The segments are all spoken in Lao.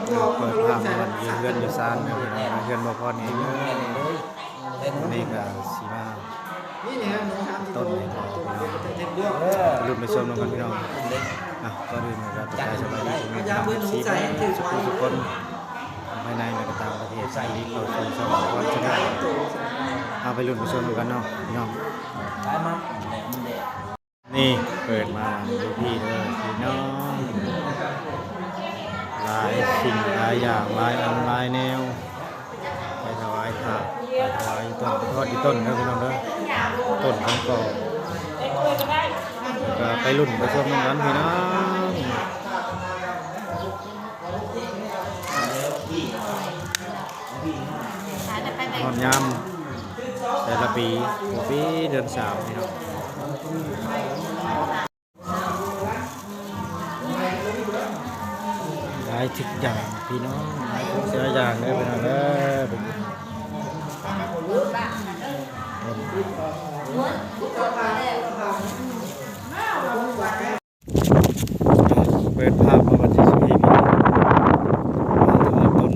ເປີດພາບມາຢູ່ເຮືອນຢູ່ຊານເດີພີ່ນ້ອງ ເຮືອນບໍ່ພອນເອງເດີ. ມື້ນີ້ກໍຊິມາຕົ້ນໃຫ້ພໍ່ພີ່ນ້ອງລຸ້ນໄປຊົມນຳກັນພີ່ນ້ອງ. ອ່ະ ກ່ອນອື່ນກໍທັກທາຍສະບາຍດີພີ່ນ້ອງເອັຟຊີເບິດສູ່ທຸກຄົນ ພາຍໃນ ແລະ ກໍຕ່າງປະເທດ ຍິນດີເຂົ້າສູ່ຊ່ອງພອນຊາແນລ. ເຮົາໄປລຸ້ນໄປຊົມນຳກັນເນາະພີ່ນ້ອງ. ນີ້ເປີດມາຢູ່ພີ້ເດີພີ່ນ້ອງ ຫຼາຍສິ່ງຫຼາຍຢ່າງ ຫຼາຍອັນຫຼາຍແນວ ໄປຖວາຍພະ ໄປຖວາຍຕົ້ນ ໄປທອດຢູ່ຕົ້ນເດີພີ່ນ້ອງເດີ ຕົ້ນຂອງພໍ່. ກໍໄປລຸ້ນໄປຊົມນຳກັນພີ່ນ້ອງ. ຮອດຍາມແຕ່ລະປີ ເດືອນສາມພີ່ນ້ອງ ຫຼາຍທຸກຢ່າງພີ່ນ້ອງ ຫຼາຍທຸກສິ່ງຫຼາຍຢ່າງເດີພີ່ນ້ອງເດີ. ເປີດພາບມາວັນທີສິບສີ່ ມາເຖິງຕົ້ນ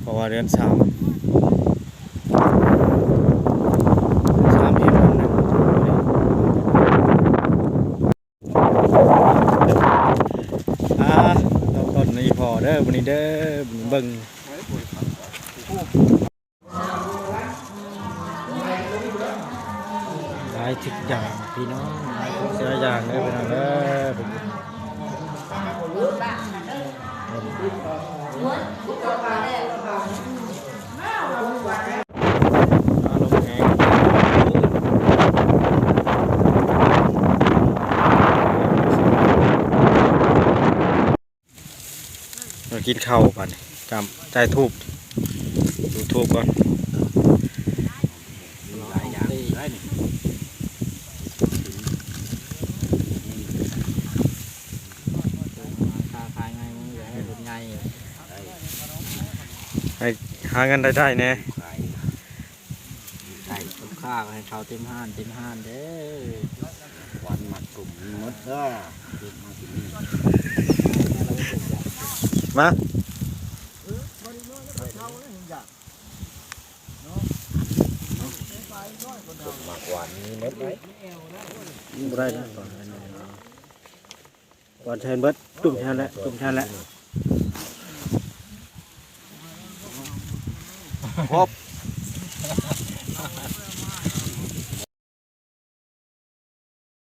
ເພາະວ່າເດືອນສາມ ສາມເອັດວັນໜຶ່ງ ອ່າ ຕ້ອງຕົ້ນນີ້ພໍເດີ ມື້ນີ້ເດີ ເບິ່ງ ຫຼາຍທຸກຢ່າງພີ່ນ້ອງ ຫຼາຍທຸກສິ່ງຫຼາຍຢ່າງເດີພີ່ນ້ອງເດີ. ມາກິນເຂົ້າບາດນີ້ ຈ້ຳ ຈ່າຍທູບ ຈູດທູບກ່ອນ. ຫຼາຍຢ່າງເລີຍນີ້ ຄ້າຂາຍງ່າຍມື ຢາກໃຫ້ເຮັດໃຫຍ່ ໃຫ້ຫາເງິນໄດ້ໆແດ່. ໃຊ້ ລູກຄ້າກໍໃຫ້ເຂົ້າເຕັມຮ້ານເຕັມຮ້ານເດີ ຄວັນມັດກຸມມີໝົດເດີ ເກັບມາກິນນີ້ ມາ ໝາກຫວານມີໝົດເດ້ ບໍ່ໄດ້ນະ ຄວັນແທນເບິດ ຈຸ່ມແທນແຫຼະ ຈຸ່ມແທນແຫຼະ. ຄົບ